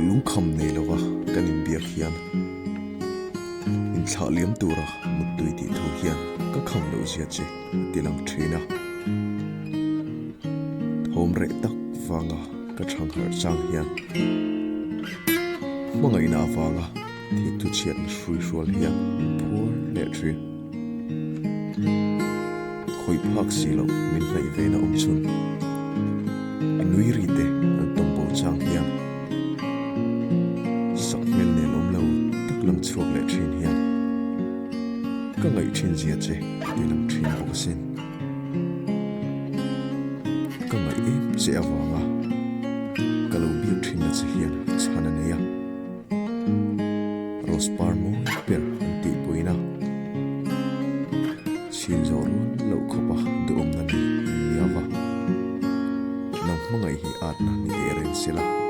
Lungkham nei lova kan inbiak hian inthlah liam tura muttui tih thu hian ka kham loh zia che a ti lang thin a. Thawm reh tak vanga ka chhang harh chang hian hmangaihna avanga thikthu chhiatna hrui hrual hian min phuar leh thin. Khawih phak si loh min hnaih ve na awm chhun. I nui ri te an tawm bo chang hian sak hmel nel awm lo tak lang chhuak leh thin hian ka ngaih thin zia che a ti lang thin bawk asin. Ka ngaih em che avanga ka lo biak thin na che hian chhan a nei a. Rose par mawi ber an tih puiin a, chhin zawh rual loh khawpa duhawmna ni an ni ava. Nang hmangaih hi atna ni teh reng sela.